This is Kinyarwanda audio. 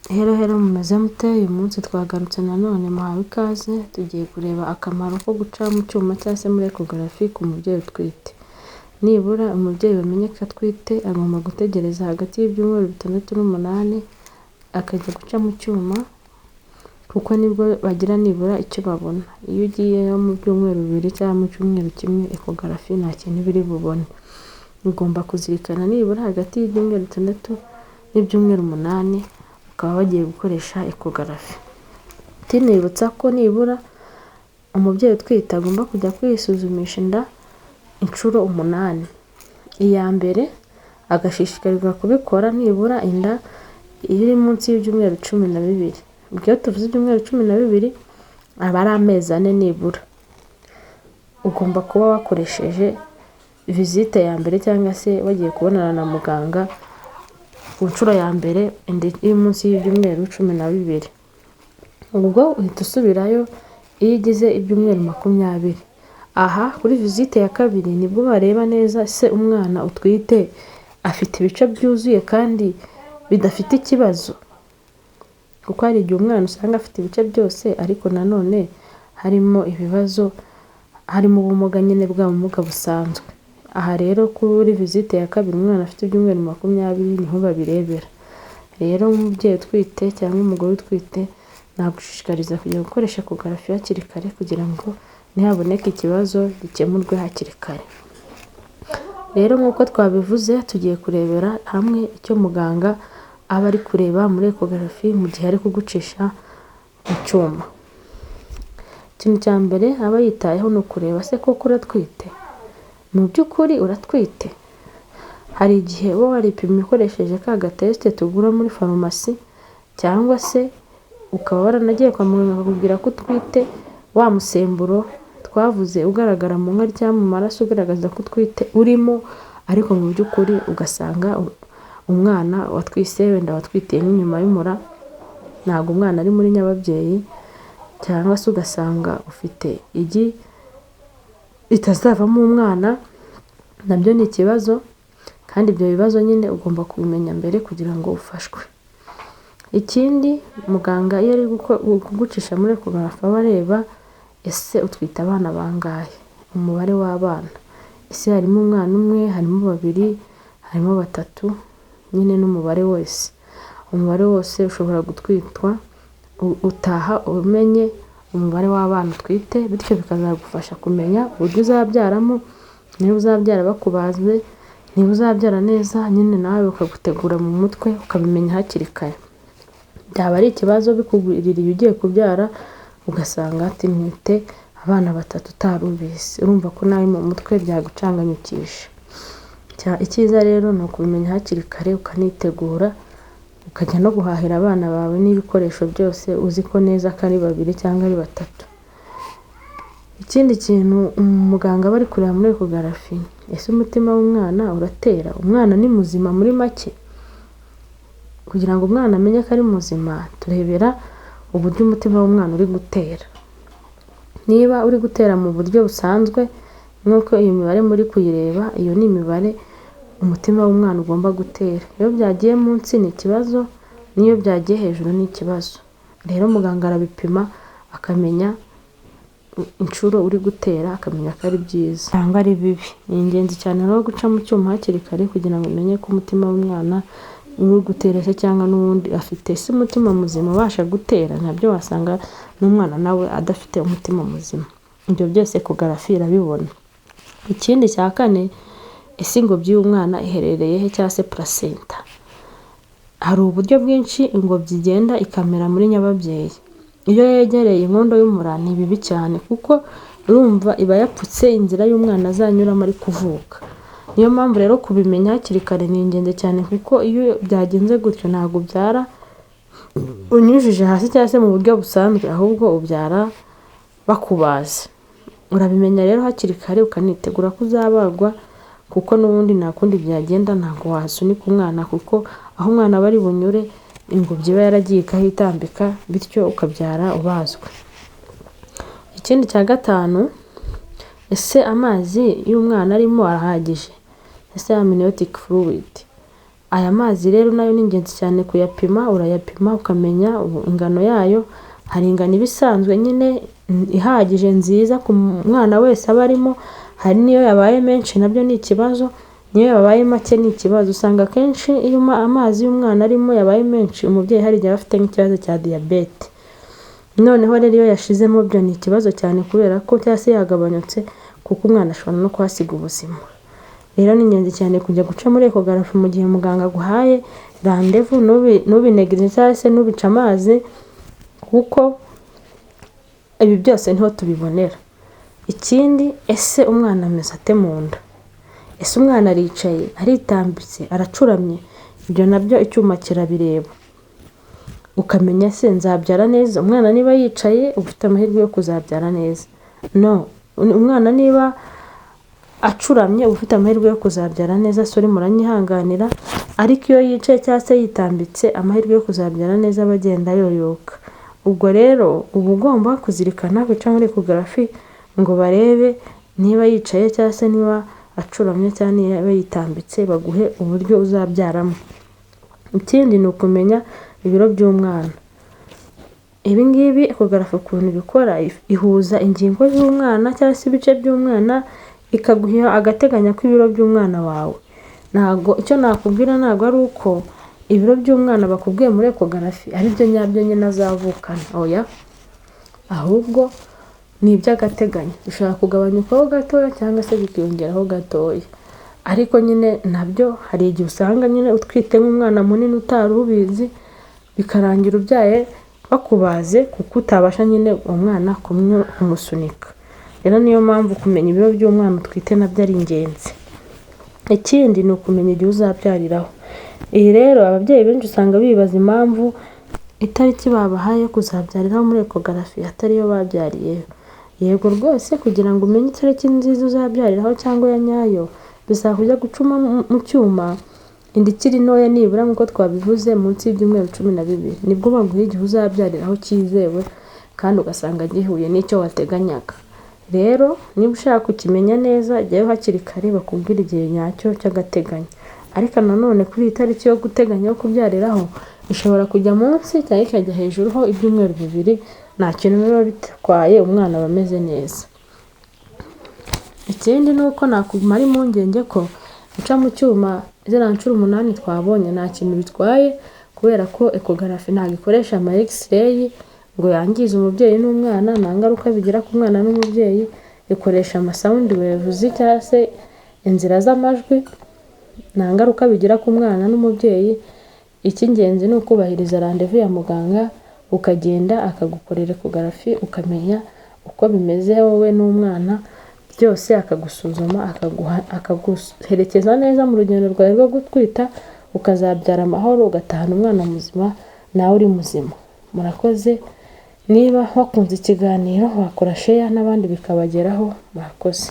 Hello hello, mumeze mute? Uyu munsi twagarutse nanone, muhawe ikaze. Tugiye kureba akamaro ko guca mu cyuma cyangwa se muri échographie ku mubyeyi utwite. Nibura umubyeyi wamenye ko atwite agomba gutegereza hagati y'ibyumweru 6 n'8 akajya guca mu cyuma, kuko nibwo bagira nibura icyo babona. Iyo ugiyeyo mu byumweru 2 cyangwa mu cyumweru kimwe, échographie nta kintu iba iri bubone. Ugomba kuzirikana nibura hagati y'ibyumweru 6 n'ibyumweru 8 ukaba wagiye gukoresha échographie. Tunibutsa ko nibura umubyeyi utwite agomba kujya kwisuzumisha inda inshuro 8. Iya mbere agashishikarizwa kubikora nibura inda iri munsi y'ibyumweru 12. Ubwo iyo tuvuze ibyumweru 12, aba ari amezi 4 nibura. Ugomba kuba wakoresheje visite ya mbere cyangwa se wagiye kubonana na muganga ku nshuro ya mbere inda iri munsi y'ibyumweru 12. Ubwo uhita usubirayo iyo igize ibyumweru 20. Aha kuri visite ya kabiri nibwo bareba neza se umwana utwite afite ibice byuzuye kandi bidafite ikibazo, kuko hari igihe umwana usanga afite ibice byose ariko nanone harimo ibibazo, harimo ubumuga nyine, bwa bumuga busanzwe. Aha rero kuri visite ya kabiri umwana afite ibyumweru 20 niho babirebera. Rero nk'umubyeyi utwite cyangwa umugore utwite, nagushishikariza kujya gukoresha échographie hakiri kare kugira ngo nihaboneka ikibazo gikemurwe hakiri kare. Rero nk'uko twabivuze, tugiye kurebera hamwe icyo muganga aba ari kureba muri échographie mu gihe ari kugucisha mu cyuma. Ikintu cya mbere aba yitayeho ni ukureba se koko uratwite? Mu by'ukuri uratwite? Hari igihe uba waripimye ukoresheje ka gatest tugura muri farumasi, cyangwa se ukaba waranagiye kwa muganga bakakubwira ko utwite, wa musemburo twavuze ugaragara mu nkari cyangwa mu maraso ugaragaza ko utwite urimo, ariko mu by'ukuri ugasanga umwana watwise wenda watwitiye nk'inyuma y'umura, ntabwo umwana ari muri nyababyeyi, cyangwa se ugasanga ufite igi ritazavamo umwana, nabyo ni ikibazo. Kandi ibyo bibazo nyine ugomba kubimenya mbere kugira ngo ufashwe. Ikindi, muganga iyo ari kugucisha muri échographie aba areba ese utwite abana bangahe, umubare w'abana, ese harimo umwana umwe, harimo babiri, harimo batatu, nyine n'umubare wose. Umubare wose ushobora gutwitwa, utaha umenye umubare w'abana utwite, bityo bikazagufasha kumenya uburyo uzabyaramo, niba uzabyara bakubaze, niba uzabyara neza, nyine nawe bakagutegura mu mutwe ukabimenya hakiri kare. Byaba ari ikibazo bikugwiririye ugiye kubyara ugasanga ati ntwite abana batatu utari ubizi, urumva ko nawe mu mutwe byagucanganyukisha. Icyiza rero ni ukubimenya hakiri kare ukanitegura, ukajya no guhahira abana bawe n'ibikoresho byose uzi ko neza ko ari babiri cyangwa ari batatu. Ikindi kintu umuganga aba ari kureba muri échographie, ese umutima w'umwana uratera? Umwana ni muzima muri make? Kugira ngo umwana amenye ko ari muzima, turebera uburyo umutima w'umwana uri gutera. Niba uri gutera mu buryo busanzwe nk'uko iyi mibare muri kuyireba, iyo ni imibare umutima w'umwana ugomba gutera. Iyo byagiye munsi ni ikibazo, n'iyo byagiye hejuru ni ikibazo. Rero muganga arabipima akamenya inshuro uri gutera, akamenya ko ari byiza cyangwa ari bibi. Ni ingenzi cyane rero guca mu cyuma hakiri kare kugira ngo umenye ko umutima w'umwana uri gutera se cyangwa n'ubundi afite se umutima muzima ubasha gutera, nabyo wasanga n'umwana nawe adafite umutima muzima. Ibyo byose échographie irabibona. Ikindi cya kane, ese ingobyi y'umwana iherereye he cyangwa se placenta? Hari uburyo bwinshi ingobyi igenda ikamera muri nyababyeyi. Iyo yegereye inkondo y'umura ni bibi cyane, kuko urumva iba yapfutse inzira y'umwana azanyuramo ari kuvuka. Niyo mpamvu rero kubimenya hakiri kare ni ingenzi cyane, kuko iyo byagenze gutyo ntabwo ubyara unyujije hasi cyangwa se mu buryo busanzwe, ahubwo ubyara bakubaze. Urabimenya rero hakiri kare ukanitegura ko uzabagwa, kuko n'ubundi nta kundi byagenda, ntabwo wasunika umwana, kuko aho umwana aba ari bunyure ingobyi iba yaragiye ikahitambika, bityo ukabyara ubazwe. Ikindi cya gatanu, ese amazi y'umwana arimo arahagije? Ese amniotic fluid? Aya mazi rero nayo ni ingenzi cyane kuyapima, urayapima ukamenya ingano yayo. Hari ingano iba isanzwe nyine ihagije nziza ku mwana wese aba arimo, hari n'iyo yabaye menshi nabyo ni ikibazo, n'iyo yabaye make ni ikibazo. Usanga akenshi iyo amazi y'umwana arimo yabaye menshi, umubyeyi hari igihe aba afite nk'ikibazo cya diyabete. Noneho rero iyo yashizemo byo ni ikibazo cyane kubera ko cyangwa se yagabanyutse, kuko umwana ashobora no kuhasiga ubuzima. Rero ni ingenzi cyane kujya guca muri echography mu gihe muganga aguhaye randevu, ntubinegirije cyangwa se ntubice amazi, kuko ibi byose niho tubibonera. Ikindi, ese umwana ameze ate mu nda? Ese umwana aricaye, aritambitse, aracuramye? Ibyo nabyo icyuma kirabireba. Ukamenya se nzabyara neza? Umwana niba yicaye uba ufite amahirwe yo kuzabyara neza. No, umwana niba acuramye uba ufite amahirwe yo kuzabyara neza, sorry muranyihanganira, ariko iyo yicaye cyangwa se yitambitse amahirwe yo kuzabyara neza aba agenda ayoyoka. Ubwo rero uba ugomba kuzirikana guca muri echography ngo barebe niba yicaye cyangwa se niba acuramye cyangwa niba yitambitse, baguhe uburyo uzabyaramo. Ikindi ni ukumenya ibiro by'umwana. Ibi ngibi echography ukuntu ibikora, ihuza ingingo z'umwana cyangwa se ibice by'umwana, ikaguha agateganyo k'ibiro by'umwana wawe. Ntabwo icyo nakubwira ntabwo ari uko ibiro by'umwana bakubwiye muri echography ari byo nyabyo nyine azavukana, oya, ahubwo ni iby'agateganyo. Bishobora kugabanyukaho gatoya cyangwa se bikiyongeraho gatoya. Ariko nyine nabyo hari igihe usanga nyine utwite nk'umwana munini utari ubizi, bikarangira ubyaye bakubaze kuko utabasha nyine uwo mwana kumusunika. Rero niyo mpamvu kumenya ibiro by'umwana utwite nabyo ari ingenzi. Ikindi ni ukumenya igihe uzabyariraho. Iyi rero ababyeyi benshi usanga bibaza impamvu itariki babahaye yo kuzabyariraho muri echography atariyo babyariyeho. Yego rwose, kugira ngo umenye itariki nziza uzabyariraho cyangwa ya nyayo, bisaba kujya guca mu cyuma inda ikiri ntoya, nibura nk'uko twabivuze munsi y'ibyumweru 12, nibwo baguha igihe uzabyariraho cyizewe kandi ugasanga gihuye n'icyo wateganyaga. Rero niba ushaka kukimenya neza, jyayo hakiri kare bakubwire igihe nyacyo cy'agateganyo. Ariko nanone kuri iyi tariki yo guteganya yo kubyariraho, ishobora kujya munsi cyangwa ikajya hejuru ho ibyumweru 2, nta kintu biba bitwaye, umwana aba ameze neza. Ikindi ni uko nakumara impungenge ko guca mu cyuma ziriya nshuro 8 twabonye nta kintu bitwaye, kubera ko echography ntabwo ikoresha ama x-ray ngo yangize umubyeyi n'umwana, nta ngaruka bigira ku mwana n'umubyeyi, ikoresha ama sound waves cyangwa se inzira z'amajwi, nta ngaruka bigira ku mwana n'umubyeyi. Icy'ingenzi ni ukubahiriza randevu ya muganga, ukagenda akagukorera echography, ukamenya uko bimeze wowe n'umwana byose, akagusuzuma, akaguherekeza neza mu rugendo rwawe rwo gutwita, ukazabyara amahoro, ugatahana umwana muzima nawe uri muzima. Murakoze, niba wakunze ikiganiro wakora share n'abandi bikabageraho, murakoze.